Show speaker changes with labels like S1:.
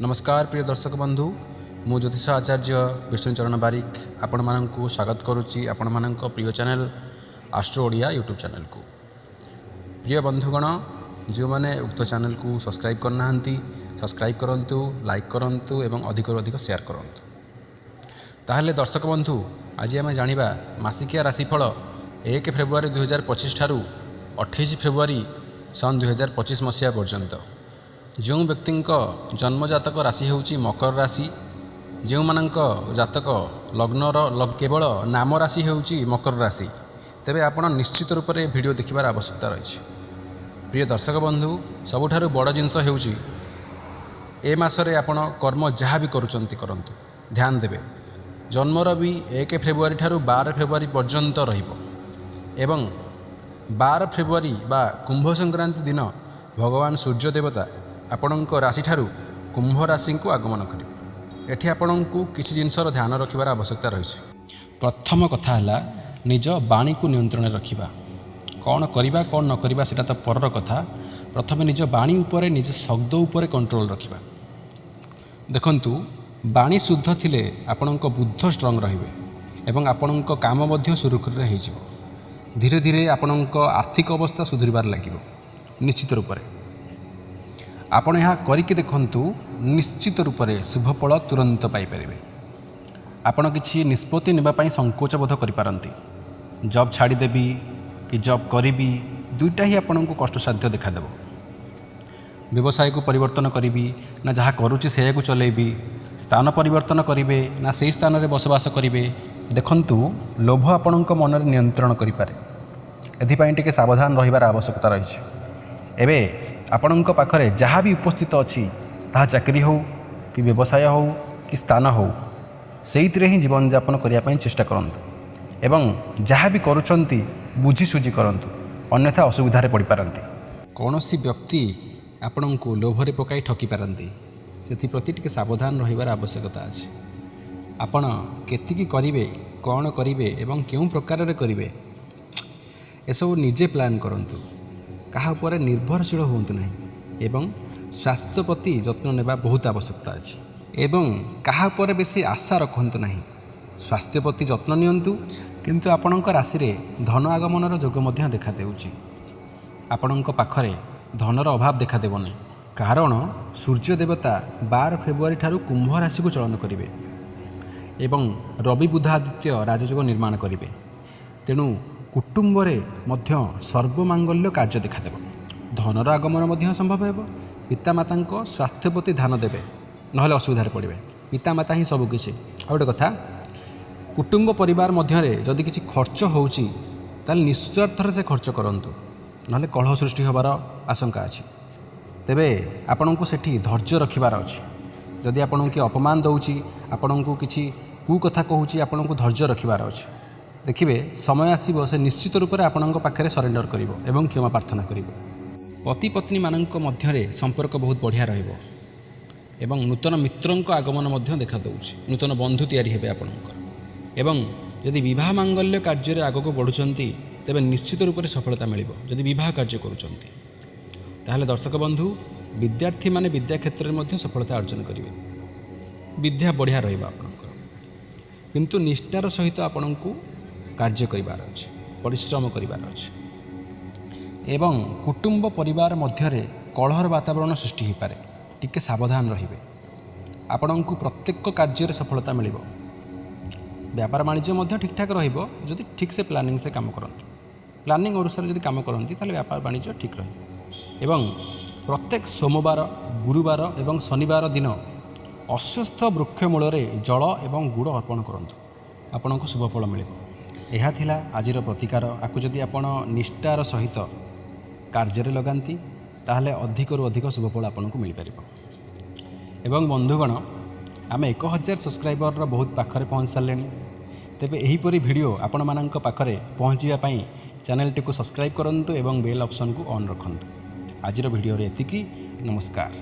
S1: ନମସ୍କାର ପ୍ରିୟ ଦର୍ଶକ ବନ୍ଧୁ, ମୁଁ ଜ୍ୟୋତିଷ ଆଚାର୍ଯ୍ୟ ବିଷ୍ଣୁଚରଣ ବାରିକ ଆପଣମାନଙ୍କୁ ସ୍ୱାଗତ କରୁଛି ଆପଣମାନଙ୍କ ପ୍ରିୟ ଚ୍ୟାନେଲ୍ ଆଷ୍ଟ୍ରୋ ଓଡ଼ିଆ ୟୁଟ୍ୟୁବ୍ ଚ୍ୟାନେଲ୍କୁ। ପ୍ରିୟ ବନ୍ଧୁଗଣ, ଯେଉଁମାନେ ଉକ୍ତ ଚ୍ୟାନେଲ୍କୁ ସବସ୍କ୍ରାଇବ୍ କରିନାହାନ୍ତି, ସବସ୍କ୍ରାଇବ୍ କରନ୍ତୁ, ଲାଇକ୍ କରନ୍ତୁ ଏବଂ ଅଧିକରୁ ଅଧିକ ସେୟାର କରନ୍ତୁ। ତାହେଲେ ଦର୍ଶକ ବନ୍ଧୁ, ଆଜି ଆମେ ଜାଣିବା ମାସିକିଆ ରାଶିଫଳ 1 ଫେବୃଆରୀ 2025 ଠାରୁ 28 ଫେବୃଆରୀ ସନ୍ 2025 ମସିହା ପର୍ଯ୍ୟନ୍ତ। ଯେଉଁ ବ୍ୟକ୍ତିଙ୍କ ଜନ୍ମଜାତକ ରାଶି ହେଉଛି ମକର ରାଶି, ଯେଉଁମାନଙ୍କ ଜାତକ ଲଗ୍ନର କେବଳ ନାମ ରାଶି ହେଉଛି ମକର ରାଶି, ତେବେ ଆପଣ ନିଶ୍ଚିତ ରୂପରେ ଭିଡ଼ିଓ ଦେଖିବାର ଆବଶ୍ୟକତା ରହିଛି। ପ୍ରିୟ ଦର୍ଶକ ବନ୍ଧୁ, ସବୁଠାରୁ ବଡ଼ ଜିନିଷ ହେଉଛି ଏ ମାସରେ ଆପଣ କର୍ମ ଯାହା ବି କରୁଛନ୍ତି କରନ୍ତୁ, ଧ୍ୟାନ ଦେବେ। ଜନ୍ମର ବି 1 ଫେବୃଆରୀ ଠାରୁ 12 ଫେବୃଆରୀ ପର୍ଯ୍ୟନ୍ତ ରହିବ ଏବଂ 12 ଫେବୃଆରୀ ବା କୁମ୍ଭ ସଂକ୍ରାନ୍ତି ଦିନ ଭଗବାନ ସୂର୍ଯ୍ୟ ଦେବତା ଆପଣଙ୍କ ରାଶିଠାରୁ କୁମ୍ଭ ରାଶିଙ୍କୁ ଆଗମନ କରିବେ। ଏଠି ଆପଣଙ୍କୁ କିଛି ଜିନିଷର ଧ୍ୟାନ ରଖିବାର ଆବଶ୍ୟକତା ରହିଛି। ପ୍ରଥମ କଥା ହେଲା ନିଜ ବାଣୀକୁ ନିୟନ୍ତ୍ରଣରେ ରଖିବା। କ'ଣ କରିବା, କ'ଣ ନ କରିବା, ସେଇଟା ତ ପରର କଥା। ପ୍ରଥମେ ନିଜ ବାଣୀ ଉପରେ, ନିଜ ଶବ୍ଦ ଉପରେ କଣ୍ଟ୍ରୋଲ ରଖିବା। ଦେଖନ୍ତୁ, ବାଣୀ ଶୁଦ୍ଧ ଥିଲେ ଆପଣଙ୍କ ବୁଦ୍ଧ ଷ୍ଟ୍ରଙ୍ଗ ରହିବେ ଏବଂ ଆପଣଙ୍କ କାମ ମଧ୍ୟ ସୁରୁଖୁରୁରେ ହେଇଯିବ। ଧୀରେ ଧୀରେ ଆପଣଙ୍କ ଆର୍ଥିକ ଅବସ୍ଥା ସୁଧୁରିବାରେ ଲାଗିବ। ନିଶ୍ଚିତ ରୂପରେ ଆପଣ ଏହା କରିକି ଦେଖନ୍ତୁ, ନିଶ୍ଚିତ ରୂପରେ ଶୁଭଫଳ ତୁରନ୍ତ ପାଇପାରିବେ। ଆପଣ କିଛି ନିଷ୍ପତ୍ତି ନେବା ପାଇଁ ସଙ୍କୋଚ ବୋଧ କରିପାରନ୍ତି। ଜବ୍ ଛାଡ଼ିଦେବି କି ଜବ୍ କରିବି, ଦୁଇଟା ହିଁ ଆପଣଙ୍କୁ କଷ୍ଟସାଧ୍ୟ ଦେଖାଦେବ। ବ୍ୟବସାୟକୁ ପରିବର୍ତ୍ତନ କରିବି ନା ଯାହା କରୁଛି ସେଇଆକୁ ଚଲେଇବି, ସ୍ଥାନ ପରିବର୍ତ୍ତନ କରିବେ ନା ସେଇ ସ୍ଥାନରେ ବସବାସ କରିବେ। ଦେଖନ୍ତୁ, ଲୋଭ ଆପଣଙ୍କ ମନରେ ନିୟନ୍ତ୍ରଣ କରିପାରେ। ଏଥିପାଇଁ ଟିକେ ସାବଧାନ ରହିବାର ଆବଶ୍ୟକତା ରହିଛି। ଏବେ ଆପଣଙ୍କ ପାଖରେ ଯାହା ବି ଉପସ୍ଥିତ ଅଛି, ତାହା ଚାକିରି ହେଉ କି ବ୍ୟବସାୟ ହେଉ କି ସ୍ଥାନ ହେଉ, ସେଇଥିରେ ହିଁ ଜୀବନଯାପନ କରିବା ପାଇଁ ଚେଷ୍ଟା କରନ୍ତୁ ଏବଂ ଯାହା ବି କରୁଛନ୍ତି ବୁଝିସୁଝି କରନ୍ତୁ, ଅନ୍ୟଥା ଅସୁବିଧାରେ ପଡ଼ିପାରନ୍ତି। କୌଣସି ବ୍ୟକ୍ତି ଆପଣଙ୍କୁ ଲୋଭରେ ପକାଇ ଠକି ପାରନ୍ତି। ସେଥିପ୍ରତି ଟିକେ ସାବଧାନ ରହିବାର ଆବଶ୍ୟକତା ଅଛି। ଆପଣ କେତିକି କରିବେ, କ'ଣ କରିବେ ଏବଂ କେଉଁ ପ୍ରକାରରେ କରିବେ, ଏସବୁ ନିଜେ ପ୍ଲାନ୍ କରନ୍ତୁ। କାହା ଉପରେ ନିର୍ଭରଶୀଳ ହୁଅନ୍ତୁ ନାହିଁ ଏବଂ ସ୍ୱାସ୍ଥ୍ୟ ପ୍ରତି ଯତ୍ନ ନେବା ବହୁତ ଆବଶ୍ୟକତା ଅଛି ଏବଂ କାହା ଉପରେ ବେଶୀ ଆଶା ରଖନ୍ତୁ ନାହିଁ। ସ୍ୱାସ୍ଥ୍ୟ ପ୍ରତି ଯତ୍ନ ନିଅନ୍ତୁ। କିନ୍ତୁ ଆପଣଙ୍କ ରାଶିରେ ଧନ ଆଗମନର ଯୋଗ ମଧ୍ୟ ଦେଖାଦେଉଛି। ଆପଣଙ୍କ ପାଖରେ ଧନର ଅଭାବ ଦେଖାଦେବନି, କାରଣ ସୂର୍ଯ୍ୟ ଦେବତା 12 ଫେବୃଆରୀ ଠାରୁ କୁମ୍ଭ ରାଶିକୁ ଚଳନ କରିବେ ଏବଂ ରବି ବୁଧ ଆଦିତ୍ୟ ରାଜଯୋଗ ନିର୍ମାଣ କରିବେ। ତେଣୁ କୁଟୁମ୍ବରେ ମଧ୍ୟ ସର୍ବମାଙ୍ଗଲ୍ୟ କାର୍ଯ୍ୟ ଦେଖାଦେବ। ଧନର ଆଗମନ ମଧ୍ୟ ସମ୍ଭବ ହେବ। ପିତାମାତାଙ୍କ ସ୍ୱାସ୍ଥ୍ୟ ପ୍ରତି ଧ୍ୟାନ ଦେବେ, ନହେଲେ ଅସୁବିଧାରେ ପଡ଼ିବେ। ପିତାମାତା ହିଁ ସବୁକିଛି। ଆଉ ଗୋଟେ କଥା, କୁଟୁମ୍ବ ପରିବାର ମଧ୍ୟରେ ଯଦି କିଛି ଖର୍ଚ୍ଚ ହେଉଛି, ତାହେଲେ ନିଃସ୍ୱାର୍ଥରେ ସେ ଖର୍ଚ୍ଚ କରନ୍ତୁ, ନହେଲେ କଳହ ସୃଷ୍ଟି ହେବାର ଆଶଙ୍କା ଅଛି। ତେବେ ଆପଣଙ୍କୁ ସେଠି ଧୈର୍ଯ୍ୟ ରଖିବାର ଅଛି। ଯଦି ଆପଣଙ୍କୁ କିଏ ଅପମାନ ଦେଉଛି, ଆପଣଙ୍କୁ କିଛି କୁ କଥା କହୁଛି, ଆପଣଙ୍କୁ ଧୈର୍ଯ୍ୟ ରଖିବାର ଅଛି। ଦେଖିବେ, ସମୟ ଆସିବ, ସେ ନିଶ୍ଚିତ ରୂପରେ ଆପଣଙ୍କ ପାଖରେ ସରେଣ୍ଡର କରିବ ଏବଂ କ୍ଷମା ପ୍ରାର୍ଥନା କରିବ। ପତି ପତ୍ନୀମାନଙ୍କ ମଧ୍ୟରେ ସମ୍ପର୍କ ବହୁତ ବଢ଼ିଆ ରହିବ ଏବଂ ନୂତନ ମିତ୍ରଙ୍କ ଆଗମନ ମଧ୍ୟ ଦେଖାଦେଉଛି। ନୂତନ ବନ୍ଧୁ ତିଆରି ହେବେ ଆପଣଙ୍କର ଏବଂ ଯଦି ବିବାହ ମାଙ୍ଗଲ୍ୟ କାର୍ଯ୍ୟରେ ଆଗକୁ ବଢ଼ୁଛନ୍ତି, ତେବେ ନିଶ୍ଚିତ ରୂପରେ ସଫଳତା ମିଳିବ ଯଦି ବିବାହ କାର୍ଯ୍ୟ କରୁଛନ୍ତି। ତାହେଲେ ଦର୍ଶକ ବନ୍ଧୁ, ବିଦ୍ୟାର୍ଥୀମାନେ ବିଦ୍ୟା କ୍ଷେତ୍ରରେ ମଧ୍ୟ ସଫଳତା ଅର୍ଜନ କରିବେ। ବିଦ୍ୟା ବଢ଼ିଆ ରହିବ ଆପଣଙ୍କର, କିନ୍ତୁ ନିଷ୍ଠାର ସହିତ ଆପଣଙ୍କୁ କାର୍ଯ୍ୟ କରିବାର ଅଛି, ପରିଶ୍ରମ କରିବାର ଅଛି। ଏବଂ କୁଟୁମ୍ବ ପରିବାର ମଧ୍ୟରେ କଳହର ବାତାବରଣ ସୃଷ୍ଟି ହୋଇପାରେ, ଟିକେ ସାବଧାନ ରହିବେ। ଆପଣଙ୍କୁ ପ୍ରତ୍ୟେକ କାର୍ଯ୍ୟରେ ସଫଳତା ମିଳିବ। ବ୍ୟାପାର ବାଣିଜ୍ୟ ମଧ୍ୟ ଠିକ୍ଠାକ୍ ରହିବ, ଯଦି ଠିକ୍ସେ ପ୍ଲାନିଂ ସେ କାମ କରନ୍ତି। ପ୍ଲାନିଂ ଅନୁସାରେ ଯଦି କାମ କରନ୍ତି, ତାହେଲେ ବ୍ୟାପାର ବାଣିଜ୍ୟ ଠିକ୍ ରହିବ। ଏବଂ ପ୍ରତ୍ୟେକ ସୋମବାର, ଗୁରୁବାର ଏବଂ ଶନିବାର ଦିନ ଅଶ୍ୱତ୍ଥ ବୃକ୍ଷ ମୂଳରେ ଜଳ ଏବଂ ଗୁଡ଼ ଅର୍ପଣ କରନ୍ତୁ, ଆପଣଙ୍କୁ ଶୁଭଫଳ ମିଳିବ। ଏହା ଥିଲା ଆଜିର ପ୍ରତିକାର। ଆକୁ ଯଦି ଆପଣ ନିଷ୍ଠାର ସହିତ କାର୍ଯ୍ୟରେ ଲଗାନ୍ତି, ତାହେଲେ ଅଧିକରୁ ଅଧିକ ଶୁଭଫଳ ଆପଣଙ୍କୁ ମିଳିପାରିବ। ଏବଂ ବନ୍ଧୁଗଣ, ଆମେ 1000 ସବସ୍କ୍ରାଇବରର ବହୁତ ପାଖରେ ପହଞ୍ଚି ସାରିଲେଣି। ତେବେ ଏହିପରି ଭିଡ଼ିଓ ଆପଣମାନଙ୍କ ପାଖରେ ପହଞ୍ଚିବା ପାଇଁ ଚ୍ୟାନେଲଟିକୁ ସବସ୍କ୍ରାଇବ୍ କରନ୍ତୁ ଏବଂ ବେଲ୍ ଅପସନ୍କୁ ଅନ୍ ରଖନ୍ତୁ। ଆଜିର ଭିଡ଼ିଓରେ ଏତିକି। ନମସ୍କାର।